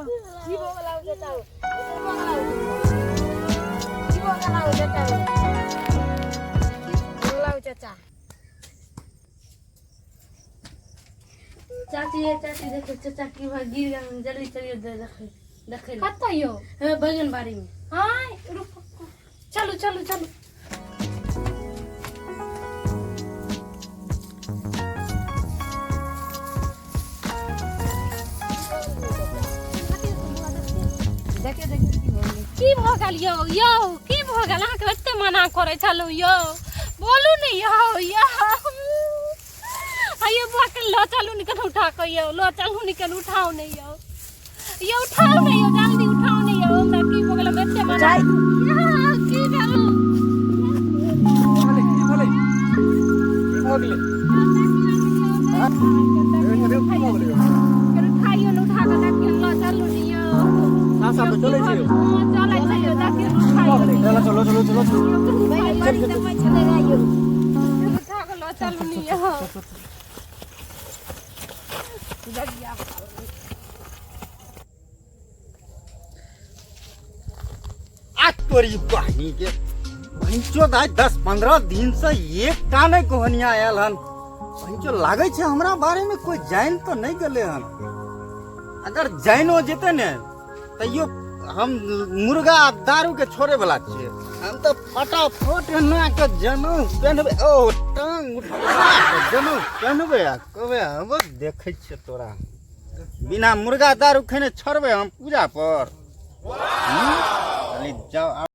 की भऽ गेल आउ चाचा हौ? की भऽ गेल आउ? की भऽ गेल आउ चाचा हौ? की भऽ गेल आउ चाचा? चाची ये चाची देखो चाचा की भाई गिर गए, जल्दी चलिए देखे देखे। कतऽ यौ? हे बैगन बाड़ी में। आय रुक, चलू चलू चलू। देखियौ देखियौ की भऽ गेलै। की भऽ गेल यौ? यौ की भऽ गेल अहाँके? एते मना करै छलहुँ यौ, बोलू ने यौ। यौ आइयो बुआ के लऽ चलू ने कन उठा कऽ यौ, लऽ चलू ने कन, उठाउ ने यौ। यौ उठाउ ने यौ, जल्दी उठाउ ने यौ। हमरा की भऽ गेल? हम एते मना जाइ। यौ, की भेल? भेलै? की भेलै? की भऽ गेलै? आँय? की भऽ गेलै? उठाइयो ने, उठा कऽ देखियौ, लऽ चलू ने यौ। साफ साफ तऽ चलै छै यौ। हँ, चलै छै यौ, देखियौ ने, उठाइयो ने। चलो चलो चलो चलो चलो। बैगन बाड़ी सबमे छलै रहे यौ। उठा कऽ लऽ चलू ने यौ। आ तोरी बहिनी के भैंचो दाइ, 10-15 दिन से एकटा नहि कोहनिया आयल हन। भैंचो लागै छै हमरा बारे में कोई जानि तऽ नहि गेलै हन। अगर जानिओ जेतै ने तैयो हम मुर्गा आ दारू के छोड़े वाला छियै। हम तऽ फटाफट एना के जनउ पेन्हबै, ओ टांग उठा के जनउ पेन्हबै आ कहबै हम देखै छियै तोरा, बिना मुर्गा दारू खेने छोड़बै हम पूजा पर? खाली जाओ।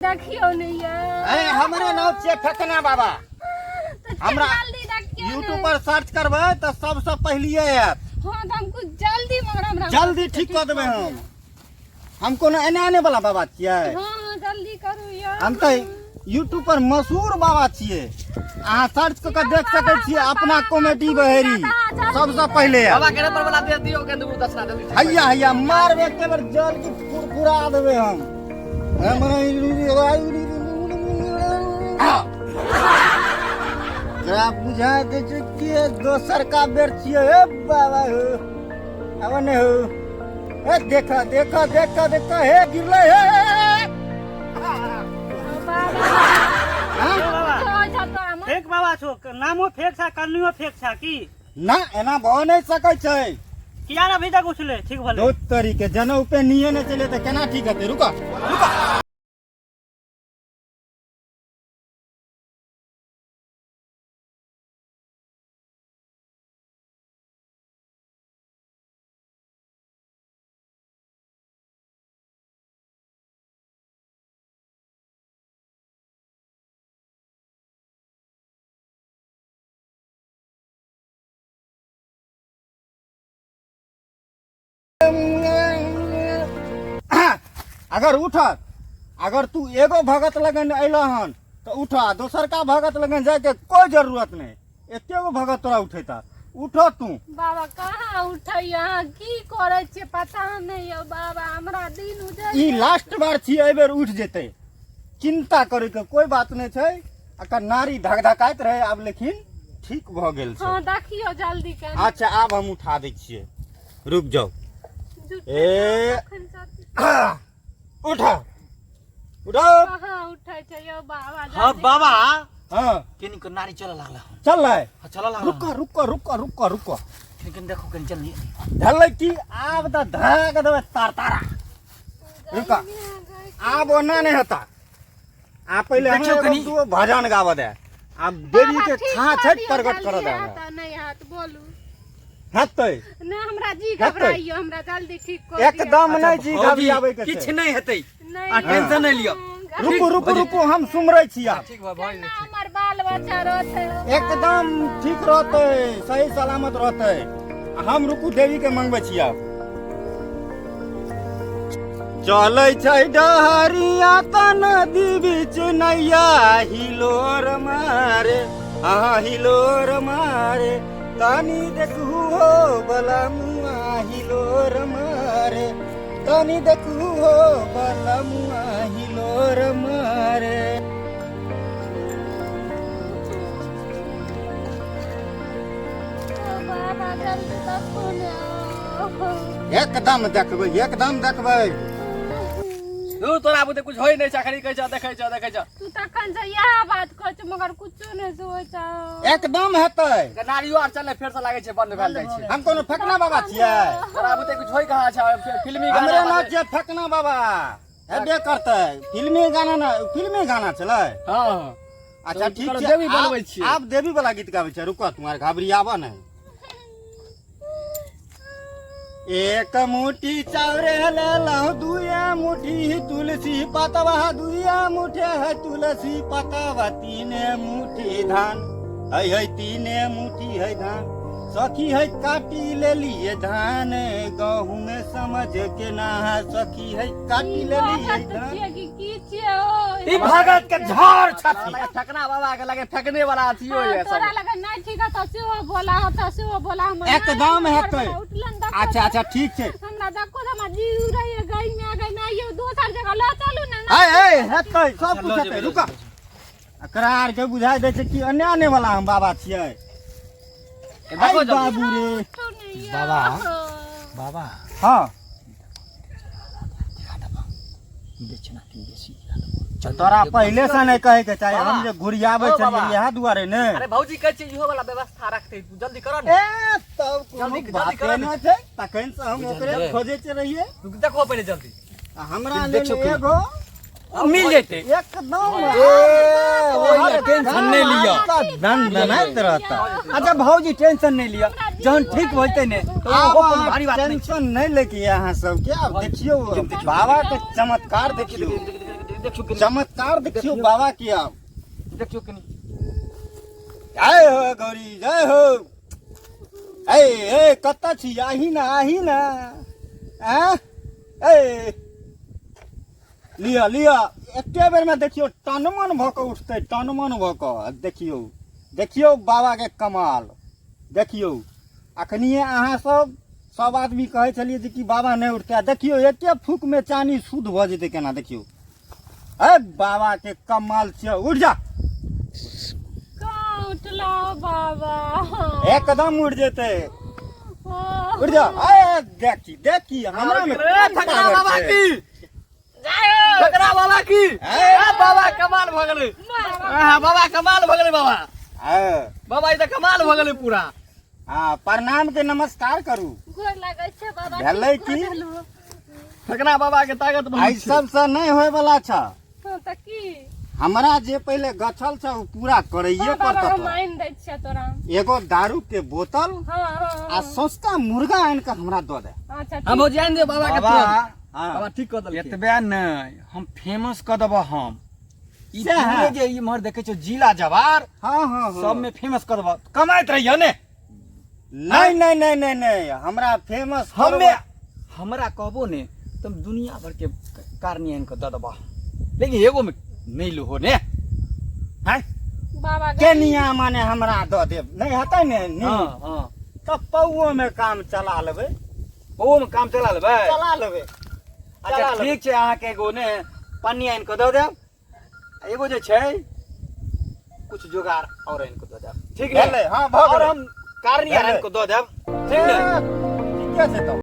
देखियौ ने यौ। ए, हमरे नाम छियै फेकना बाबा। तऽ हमरा जल्दी देखियौ ने। यूट्यूब पर सर्च करबै तऽ सबसँ पहिलिये आयत। हँ, तऽ हम कुछ जल्दी, मगर हमरा जल्दी ठीक कऽ देबै हम। हम कोनो एना एने वाला बाबा छियै? हँ, जल्दी करू यौ। हम तऽ यूट्यूब पर मशहूर बाबा छियै। अहाँ सर्च कऽ के देख सकै छियै, अपना कॉमेडी बहेरी सबसँ पहिले आयत। बाबा के नंबर वाला दे दियो के दू दक्षिणा जल्दी से। हैया हैया मारबै, एक बेर जल की फुरफुरा देबै हम। एकरा बुझा दै छै कि दोसर का बेर छियै। हे बाबा हो, आब नहि हो। ए देख देख देख देख, हे गिरलै हे। हाँ? फेक बाबा छो, नामो फेक छा, करनियो फेक छा की? ना, एना भऽ नहि सकै छै। किया ने अभी तक उछले ठीक भले? बहुत तरीके जनउ पे निये नहि चले तऽ केना ठीक हेतै? रुको रुको। अगर उठत, अगर तू एगो भगत लगन अल हन तऽ उठ, आ दोसरका भगत लगन जायके कोई जरूरत नहीं। एते गो भगत तोरा उठेता, उठ तू। बाबा कहाँ उठै? अहाँ की करै छियै पता नहि यौ बाबा, हमरा दिन उजर। ई लास्ट बार छी, एहि बेर उठ जेतै, चिंता करे के कोई बात नहीं छै। एकर नारी धकधकाइत रहे आब, लेकिन ठीक भऽ गेल छै। हँ, देखियौ जल्दी कनि। अच्छा, आब हम उठा दै छियै, रुक जाउ। ए उठा उठा। कहाँ उठै छै यौ बाबा? हाँ बाबा। हाँ। केनी को नारी चल लागला? चल रहा है। हाँ, चल लागला। रुको रुको रुको रुको रुको। केनी केनी देखो, केनी चल ढलै की आब तऽ धरा के देबै तार तारा। रुका, आब ओना नहि हेता। आ पहिले हमरा देखियौ एगो कनि। दूगो भजन गाबऽ दे। आब देवी के छा छठि प्रकट करऽ दे हमरा। नहि हैत, बोलू। हेतै। नहि, हमरा जी हेतै। घबराइयो, हमरा जल्दी ठीक कर दिअ। एकदम नहीं जी भौजी, घबराबै के किछु छै। नहि हेतै। नहि आ टेंशन नहि लिअ। रुकू रुकू रुकू, हम सुमरै छी आब। ठीक बा भऽ केना हमर बाल बच्चा रहतै? एकदम ठीक रहतै, सही सलामत रहतै। हम रुकू, देवी के मंगबै छी आब। चलै छै डहरिया त नदी बीच नैया हिलोर मारे, हाँ हिलोर मारे, तनी देखू हो बला मुआ हिलोर मारे, तनी देखू हो बला मुआ हिलोर मारे। बाबा जल्दी देखू ने। एकदम देखबै, एकदम देखबै। तू तोरा बुते कुछ होय नहि छै, अखनी कहै छ देखै छ देखै छ। तू तखन से इएह बात कहै छ, मगर कुछो नहि होइ छ। एकदम हेतै। नारियो आर चलले फेर से लागै छै बंद भेल जाइ छै। हम कोनो फेकना बाबा छियै? तोरा बुते कुछ होय कहाँ छै? फिल्मी गाना हमरे ना छियै फेकना बाबा, हेबे करतै। फिल्मी गाना ना, फिल्मी गाना छलै। हँ। अच्छा ठीक छै, देवी बनबै छियै। आब देवी वाला गीत गाबै छै। रुको, तुम्हार घबरियाब नहि। एक मुट्ठी चाउरे लेलहुँ, दुए मुट्ठी तुलसी पतवा, दुए मुठे है तुलसी पतवा, तीने मुट्ठी धान है, है तीने मुट्ठी है धान। सखी है काटी लेलिए धान गहूँ में समझ के ना, सखी है काटी लेलिए धान। की छियै ओ? ई भगत के झाड़ छथि। ठकना बाबा के लगे ठकने वाला अथियो ये सब। तोरा लगे नहि ठीक है तऽ सेहो बोला, तऽ सेहो बोला। हमर एकदम हेतै। उठलन देखो। अच्छा अच्छा ठीक छै। हमरा देखो, हमरा जीव रहिए गई में गई में आइयो, दोसर जगह लऽ चलू ने। ए ए हेतै, सब कुछ हेतै। रुका, एकरा आर के बुझाइ दै छै कि अन्य आने वाला हम बाबा छियै। देखो बाबू रे। बाबा बाबा। हाँ तोरा पहिले से नहि कहे के चाही, हम जे घुरियाबै छलियै इएह दुआरे ने। अरे भौजी कहै छै इहो वाला व्यवस्था रखतै, तू जल्दी कर ने। ए तब कोनो बाते नहि छै, तखन से हम ओकरे खोजै छै रहियै। देखो पहिले जल्दी हमरा लेल एगो मिल जेतै एकदम। ए टेंशन नहि लिअ, दन रहता। अच्छा भौजी टेंशन नहि लिअ, जहन ठीक होतै ने तऽ ओहो कोनो भारी बात नहि। टेंशन नहि लैके अहाँ सबके। आब देखियौ बाबा के चमत्कार, देखियौ चमत्कार, देखियौ बाबा के। आब देखियौ कनि। जय हो गौरी, जय हो। ए ए कतऽ छी? आही ना, आही ना। आँ ए लिअ लिअ, एके बेरमे देखियौ टनमन भऽ कऽ उठतै, टनमन भऽ कऽ। देखियौ देखियौ बाबाके कमाल देखियौ। अखनिए अहाँ सब सब आदमी कहै छलियै जे कि बाबा नहि उठतै, आ देखियौ एके फूकमे चानी शुद्ध भऽ जेतै केना। देखियौ, ए बाबाके कमाल छियै। उठि जा। कहाँ उठलौ बाबा? एकदम उठि जेतै, उठि जा। ए देखी देखी हमरा मे ठकरा बाबा की, ठकरा बाबा की। ए बाबा कमाल भऽ गेलै, बाबा कमाल भऽ गेलै बाबा। बाबा ई तऽ कमाल भऽ गेलै पूरा। हाँ, प्रणाम के नमस्कार करू। गोर लागै छै बाबा। भेलै की? ठकरा बाबा के ताकत बहुत एहि सबसँ नहि होय वाला छ। तऽ की हमरा जे पहिले गछल छ ओ पूरा करैये पड़त। हम आनि दै छियै तोरा एगो दारू के बोतल हाँ हाँ आ सस्ता मुर्गा आनि कऽ हमरा दऽ दे। अच्छा हम भौजी आनि देब बाबा के तुरंत। हाँ। बाबा ठीक कऽ देलकै। एतबे नहि, हम फेमस कऽ देबऽ हम ई सएह। पूरे जे इम्हर देखै छौ जिला जवार हाँ हाँ हाँ सबमे फेमस कऽ देबऽ, कमाइत रहियौ ने। नहीं नहीं नहीं नहीं नहीं, हमरा फेमस हमे हमरा कहबो ने तऽ हम दुनिया भर के कारनी आनि कऽ दऽ देबऽ, लेकिन एगो मे नहि लुहो ने। हैं बाबा केनिया माने हमरा दऽ देब नहि हेतै ने? हाँ हाँ तऽ पौओ में काम चला लेबै। पौओ में काम चला लेबै? चला लेबै। अच्छा ठीक छै, अहाँके एगो ने पन्नी आनि कऽ दऽ देब, एगो जे छै कुछ जोगाड़ और आनि कऽ दऽ देब, ठीक ने? भेलै, हाँ भऽ और गेलै। हम कारनी आनि कऽ दऽ देब, ठीक ने? ठीके छै तब।